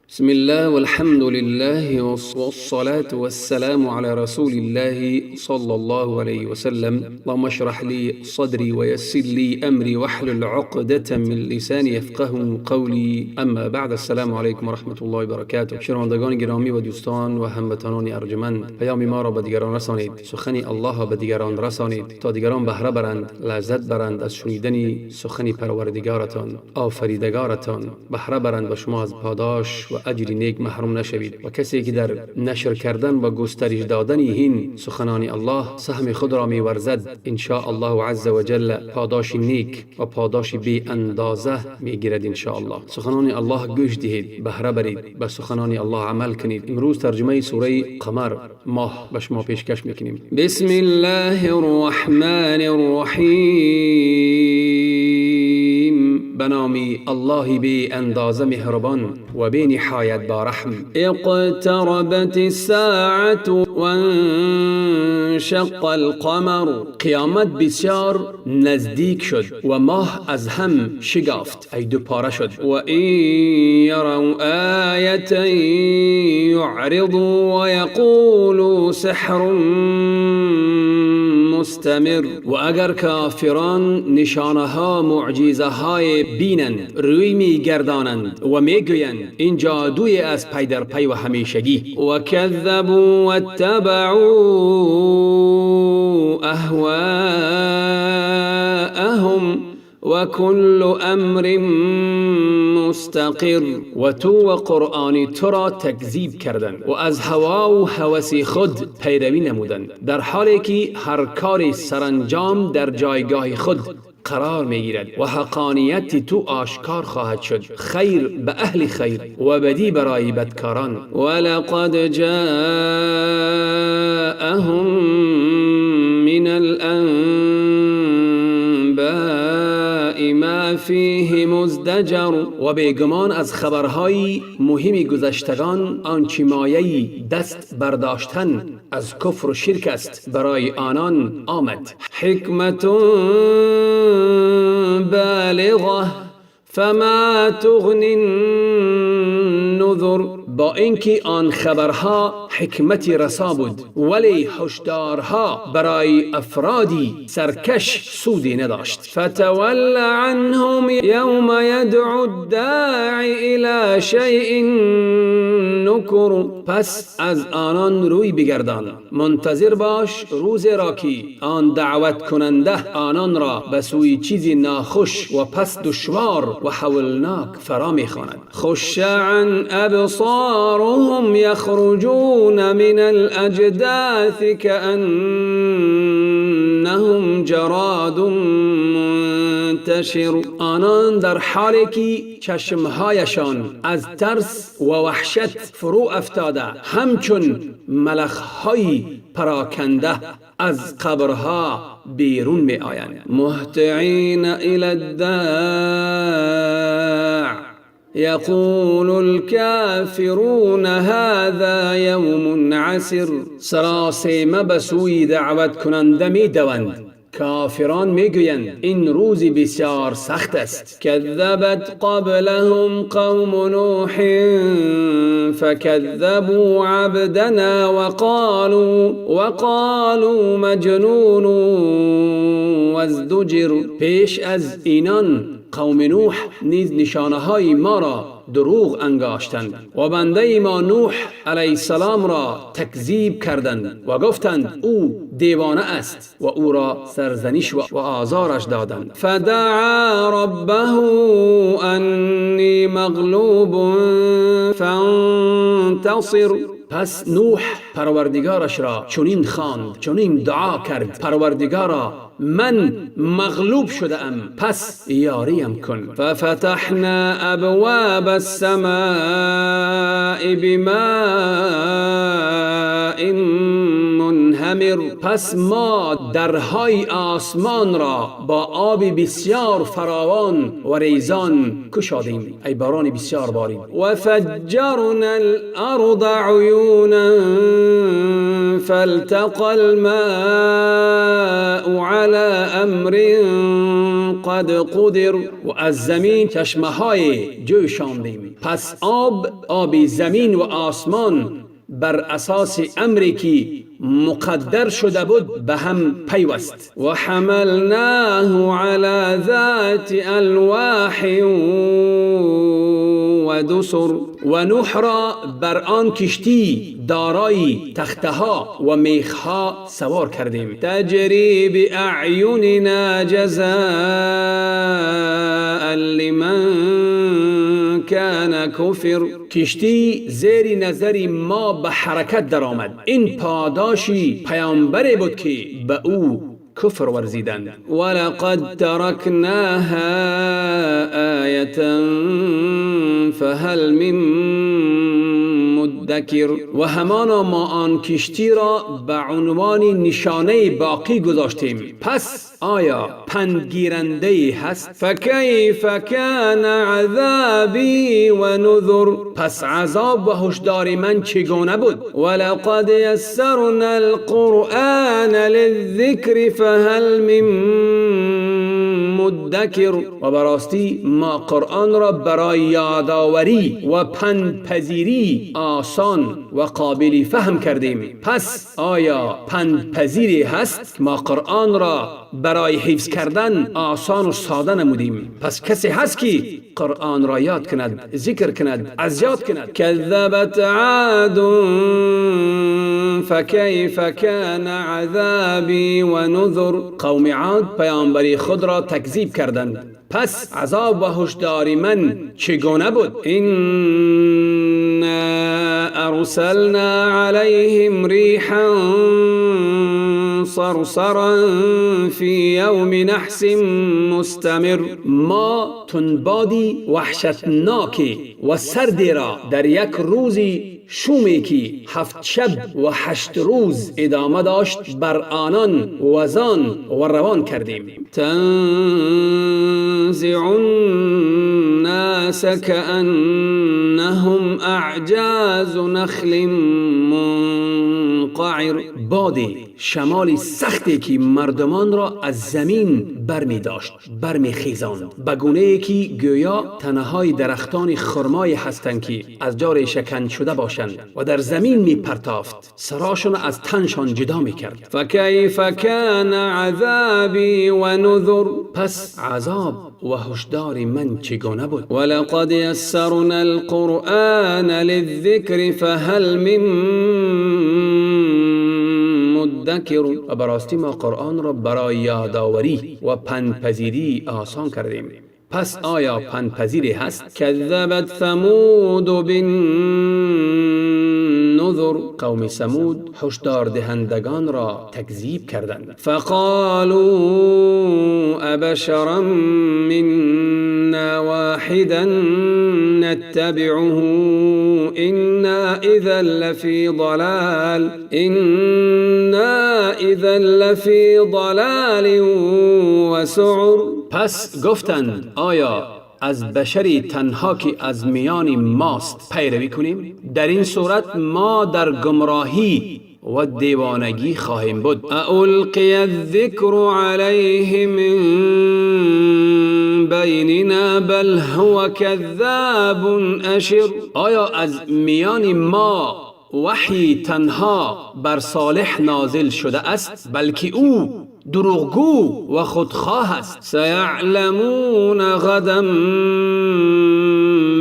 بسم الله والحمد لله والصلاة والسلام على رسول الله صلى الله عليه وسلم. اللهم اشرح لي صدري ويسر لي أمري واحلل عقدة من لساني يفقه قولي. اما بعد، السلام علیکم و رحمة الله و برکاته. شنوندگان گرامی و دوستان و هموطنان ارجمند، پیام ما را به دیگران رسانید، سخن الله را به دیگران رسانید تا دیگران بهره برند، لذت برند از شنیدن سخن پروردگارتان، آفریدگارتان بهره برند و شما از پاداش و اجر نیک محروم نشوید. و کسی که در نشر کردن و گسترش دادن این سخنان الله سهم خود را میورزد، ان شاء الله عز وجل پاداش نیک و پاداش بی اندازه میگیرد ان شاء الله. سخنان الله گوش دهید، بهره برید، به سخنان الله عمل کنید. امروز ترجمه سوره قمر، ماه، به شما پیشکش میکنیم. بسم الله الرحمن الرحیم. به نام الله بی اندازه مهربان و بی نهایت با رحم. اقتربت الساعة وانشق القمر. قیامت بسیار نزدیک شد و ماه از هم شگافت، ای دو پاره شد. وإن يروا آية يعرضوا ويقولوا سحر مستمر. و اگر کافران نشانه ها، معجزه های بینند، روی می گردانند و می گویند این جادوی از پی در پی و همیشگی. وكذبوا واتبعوا أهواءهم وكل أمر مستقر. و تو و قرآن تو را تکذیب کردند و از هوا و هوس خود پیروی نمودند، در حالی که هر کار سرانجام در جایگاه خود قرار میگیرد و حقانیت تو آشکار خواهد شد. خیر به اهل خیر و بدی برای بدکاران. ولقد جاءهم من الأنباء ما فيه مزدجر. و بیگمان از خبرهای مهم گذشتگان آنچه مایه دست برداشتن از کفر و شرک است برای آنان آمد. حكمة بالغة فما تغني النذر. با اینکه آن خبرها حکمت رسا بود، ولی هشدارها برای افرادی سرکش سودی نداشت. فتول عنهم يوم يدعو الداع إلى شيء نكر. پس از آنان روی بگردان، منتظر باش روز را که آن دعوت کننده آنان را به سوی چیزی ناخوش و پس دشوار و هولناک فرا میخواند. خشعا أبصارهم يخرجون من الأجداث كأنهم جراد منتشر. آنان در حالی که چشمهایشان از ترس و وحشت فرو افتاده، همچون ملخهای پراکنده از قبرها بیرون می آیند. مهطعين إلى الداع، يقول الكافرون هذا يوم عسر. سراسیمه به سوی دعوت کننده می دوند. کافران میگویند این روزی بسیار سخت است. كذبت قبلهم قوم نوح فكذبوا عبدنا وقالوا مجنون وازدجر. پیش از اینان قوم نوح نیز نشانه های ما را دروغ انگاشتند و بنده ما نوح علیه السلام را تکذیب کردند و گفتند او دیوانه است و او را سرزنش و آزارش دادند. فدعا ربه أني مغلوب فانتصر. پس نوح پروردگارش را چنین خواند، چنین دعا کرد: پروردگارا، من مغلوب شده ام، پس یاریم کن. ففتحنا أبواب السماء بماء منهمر. پس ما درهای آسمان را با آب بسیار فراوان و ریزان گشادیم، ای باران بسیار بارید. وفجرنا الأرض عيونا فالتقى الماء على أمر قد قدر. و از زمین چشمه های جوشاندیم، پس آب زمین و آسمان بر اساس امری که مقدر شده بود به هم پیوست. و حملناه علی ذات الواح و دسر. و نوح را بر آن کشتی دارای تخته ها و میخ ها سوار کردیم. تجری بأعیننا جزاء لمن کان کفر. کشتی زیر نظر ما به حرکت درآمد. این پاداشی پیامبری بود که به او کفر ورزیدند. ولقد ترکناها آیة فهل من مدکر. و همانا ما آن کشتی را به عنوان نشانه باقی گذاشتیم، پس آیا پندگیرنده هست؟ فکیف کان عذابی و نذر. پس عذاب و هشدار من چگونه بود؟ ولقد یسرنا القرآن للذکر فهل من مدکر. و براستی ما قرآن را برای یادآوری و پندپذیری آسان و قابل فهم کردیم، پس آیا پندپذیری هست؟ ما قرآن را برای حفظ کردن آسان و ساده نمودیم، پس کسی هست که قرآن را یاد کند، ذکر کند، از یاد کند؟ کذبت عاد فکیف کان عذابی و نذر. قوم عاد پیامبری خود را تکذیب کردند، پس عذاب و هشدار من چگونه بود؟ إنا ارسلنا علیهم ریحا صرصرا فی یوم نحس مستمر. ما تندبادی وحشتناک و سردی را در یک روزی شومی که 7 شب و 8 روز ادامه داشت بر آنان وزان و روان کردیم. تنزع الناس كأنهم اعجاز نخل منقعر. باد شمال سختی که مردمان را از زمین برمی داشت، برمی خیزاند، به گونه ای که گویا تنه‌های درختان خرمای هستند که از جا ریشه کن شده باشند و در زمین می پرتافت، سراشان از تنشان جدا می کرد. فکیف کان عذابی و نذر. پس عذاب و هشدار من چگونه بود؟ ولقد یسرنا القرآن للذکر فهل من مدکر. و براستی ما قرآن را برای یادآوری و پندپذیری آسان کردیم، پس آیا پندپذیری هست؟ کذبت ثمود بالنذر. قوم ثمود هشدار دهندگان را تکذیب کردند. فقالوا ابشرا منا واحدا نتبعه انا اذا لفی ضلال انا اذا لفی ضلال وسعر. پس گفتند آیا از بشری تنها که از میان ماست پیروی کنیم؟ در این صورت ما در گمراهی و دیوانگی خواهیم بود. اولقی الذکر علیه من بیننا بل هو کذاب اشر. آیا از میان ما وحی تنها بر صالح نازل شده است؟ بلکه او دروغگو و خودخواه است. سیعلمون غدا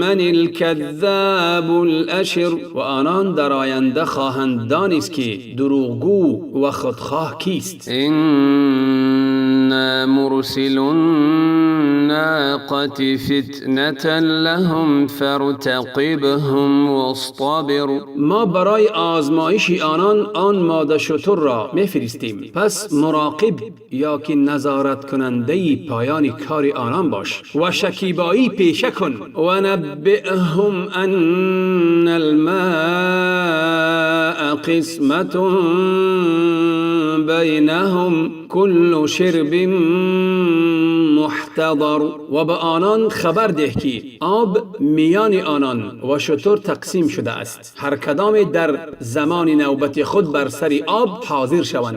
من الكذاب الاشر. و آنان در آینده خواهند دانست که دروغگو و خودخواه کیست. إنا مرسل الناقة فتنة لهم فارتقبهم واصطبر. ما برای آزمایش آنان آن ماده شتر را میفرستیم، پس مراقب یا که نظارت کننده پایان کار آنان باش و شکیبایی پیشه کن. و نبئهم ان الماء قسمة بینهم كل شرب محتضر. المحتضر. و به آنان خبر ده که آب میان آنان و شتر تقسیم شده است، هر کدام در زمان نوبت خود بر سر آب حاضر شوند.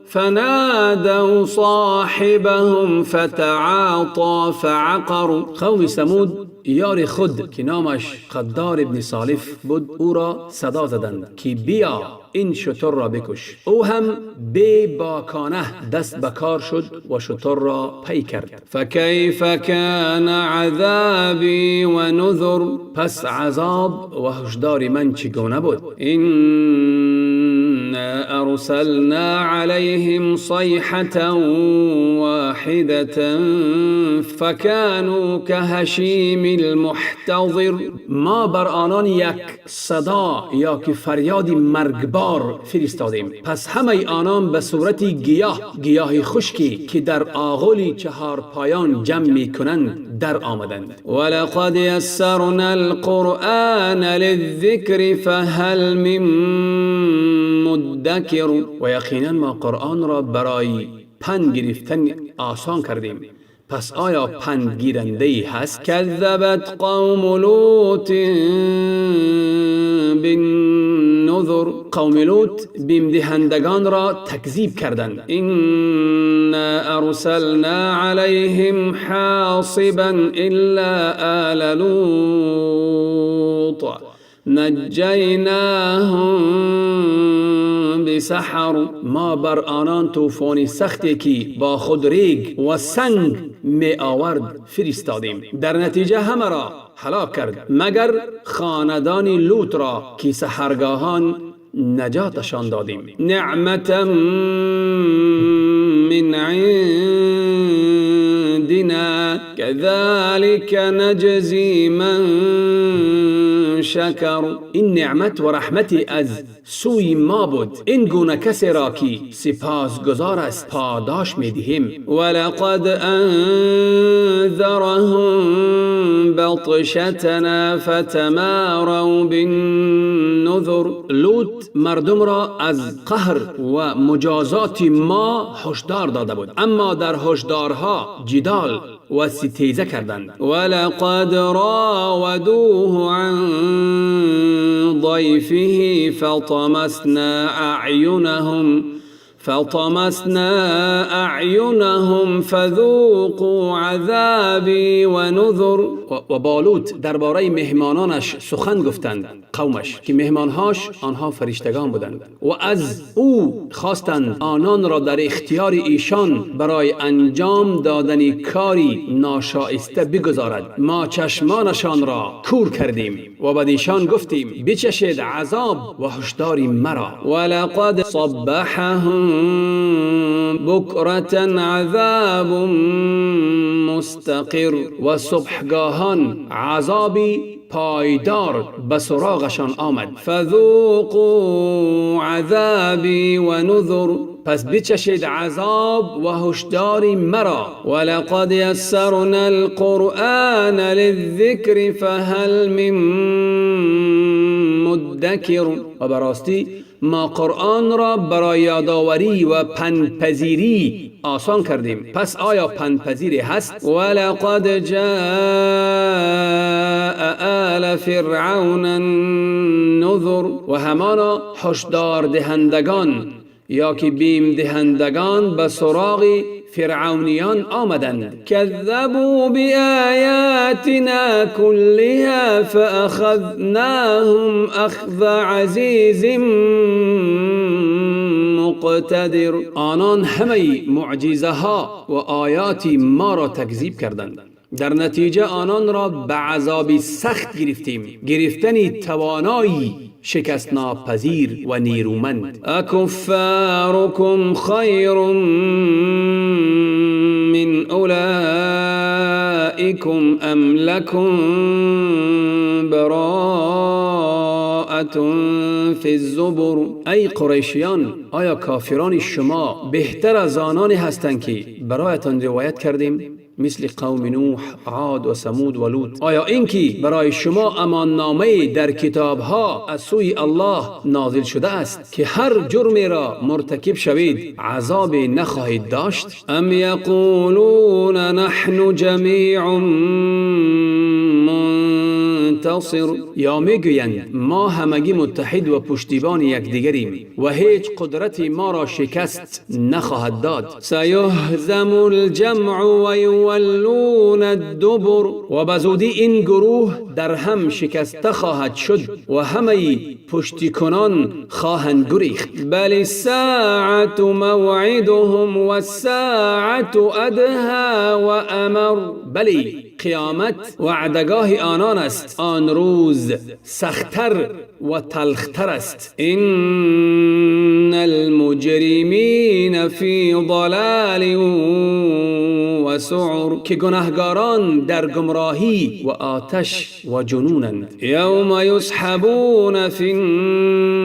فنادوا صاحبهم فتعاطى فعقر. قوم ثمود یار خود که نامش قدار ابن سالف بود او را صدا زدند که بیا این شتر را بکش. او هم بی باکانه دست به کار شد و شتر را پی کرد. فکیف کان عذابی و نذر. پس عذاب و هشدار من چگونه بود؟ إنا أرسلنا عليهم صيحة واحدة فكانوا كهشيم المحتضر. ما بر آنان یک صدا یا که فریاد مرگبار فرستادیم، پس همه آنان به صورت گیاه خشکی که در آغل چهار پایان جمع می کنند در آمدند. ولقد یسرنا القرآن للذکر فهل من مدکر. و یقینا ما قرآن را برای پند گرفتن آسان کردیم، پس آیا پند گیرنده ای هست؟ کذبت قوم لوط بالنذر. قوم لوط بیم دهندگان را تکذیب کردند. إنا أرسلنا علیهم حاصبا إلا آل لوط نجیناهم بسحر. ما بر آنان طوفان سختی که با خود ریگ و سنگ می آورد فرستادیم، در نتیجه همه را هلاک کرد مگر خاندان لوط را که سحرگاهان نجاتشان دادیم. نعمة من عندنا كذلك نجزی من شکر. این نعمت و رحمتی از سوی ما بود، این گونه کسی را که سپاسگزار است پاداش میدهیم. ولقد انذرهم بطشتنا فتماروا بالنذر. لوط مردم را از قهر و مجازات ما هشدار داده بود، اما در هشدارها جدال و ستیزه کردند. ولقد راودوه عن ضیفه فطمسنا اعینهم فذوقوا عذابی و نذر. و با لوط درباره مهمانانش سخن گفتند قومش که مهمانهاش آنها فرشتگان بودند، و از او خواستند آنان را در اختیار ایشان برای انجام دادن کاری ناشایسته بگذارد. ما چشمانشان را کور کردیم و به ایشان گفتیم بچشید عذاب و هشدار مرا. ولقد صبحهم بکرة عذاب مستقر. و صبحگاهان عذابی پایدار به سراغشان آمد. فذوقوا عذابی و نذر. پس بچشید عذاب و هشدار مرا. ولقد یسرنا القرآن للذکر فهل من مدکر. و براستی ما قرآن را برای یادآوری و پندپذیری آسان کردیم، پس آیا پندپذیری هست؟ ولقد جاء آل فرعون النذر. و همانا هشدار دهندگان یا که بیم دهندگان به سراغ فرعونیان آمدند. کذبوا بآیاتنا کلها فأخذناهم اخذ عزیز مقتدر. آنان همه معجزه ها و آیات ما را تکذیب کردند، در نتیجه آنان را به عذاب سخت گرفتیم، گرفتن توانایی شکست ناپذیر و نیرومند. اکفارکم خیر من اولئکم ام لکم براءة فی الزبر. ای قریشیان، آیا کافران شما بهتر از آنانی هستند که برایتان روایت کردیم؟ مثل قوم نوح، عاد و ثمود و لوط. آیا اینکه برای شما امان نامه در کتابها از سوی الله نازل شده است که هر جرمی را مرتکب شوید عذاب نخواهید داشت؟ ام یقولون نحن جمیع منتصر. یا میگویند ما همگی متحد و پشتیبان یکدیگریم و هیچ قدرتی ما را شکست نخواهد داد. سیهزم الجمع و یولون الدبر. و بزودی این گروه در هم شکسته خواهد شد و همه پشتی کنان خواهند گریخت. بل الساعة موعدهم والساعة ادهى و امر. بلی قیامت وعدگاه آنان است، آن روز سختتر و تلختر است. ان المجرمین فی ضلال و سعر. که گناهگاران در گمراهی و آتش و جنونند. یوم یسحبون فی النار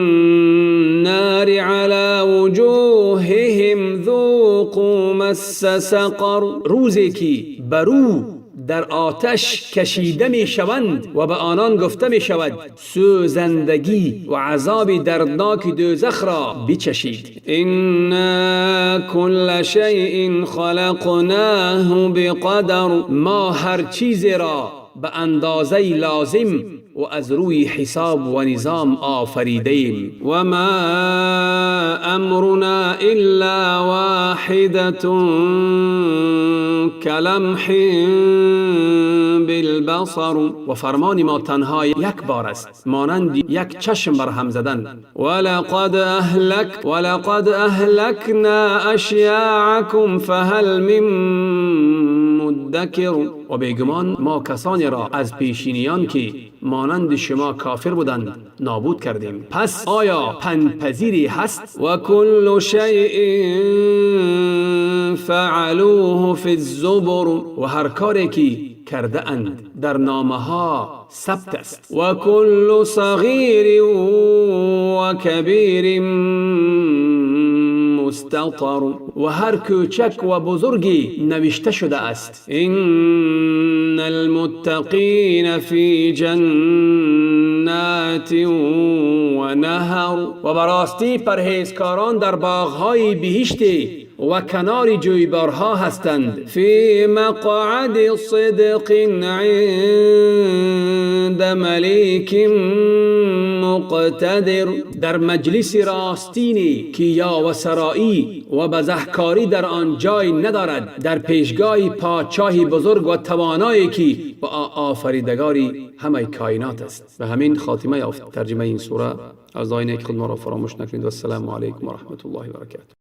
علی وجوههم ذوقوا مس سقر. روزی که برو در آتش کشیده می شوند و به آنان گفته می شود سوزندگی و عذاب دردناک دوزخ را بچشید. انا کل شیء خلقناه بقدر. ما هر چیز را به اندازه لازم و از روی حساب و نظام آفریدیم. و ما امرنا الا واحدة کلمح بالبصر. و فرمان ما تنها یک بار است، مانند یک چشم بر هم زدن. ولقد اهلکنا اشیاعکم فهل من مدکر. و بیگمان ما کسانی را از پیشینیان که مانند شما کافر بودند نابود کردیم، پس آیا پندپذیری هست؟ و کل شیء فعلوه فی الزبر. و هر کاری که کرده اند در نامه ها ثبت است. و کل صغیر و کبیر مستطر. و هر کوچک و بزرگی نوشته شده است. ان المتقین فی جنات و نهر. و براستی پرهیزکاران در باغهای بهشتی و کنار جویبارها هستند. فی مقعد صدق عند ملیک مقتدر. در مجلس راستینی که یا و سرایی و بزهکاری در آن جای ندارد، در پیشگاه پادشاه بزرگ و توانایی که با آفریدگاری همه کائنات است. به همین خاتمه یافت ترجمه این سوره. از دعای نیک خود ما را فراموش نکنید. و السلام علیکم و رحمت الله و برکاته.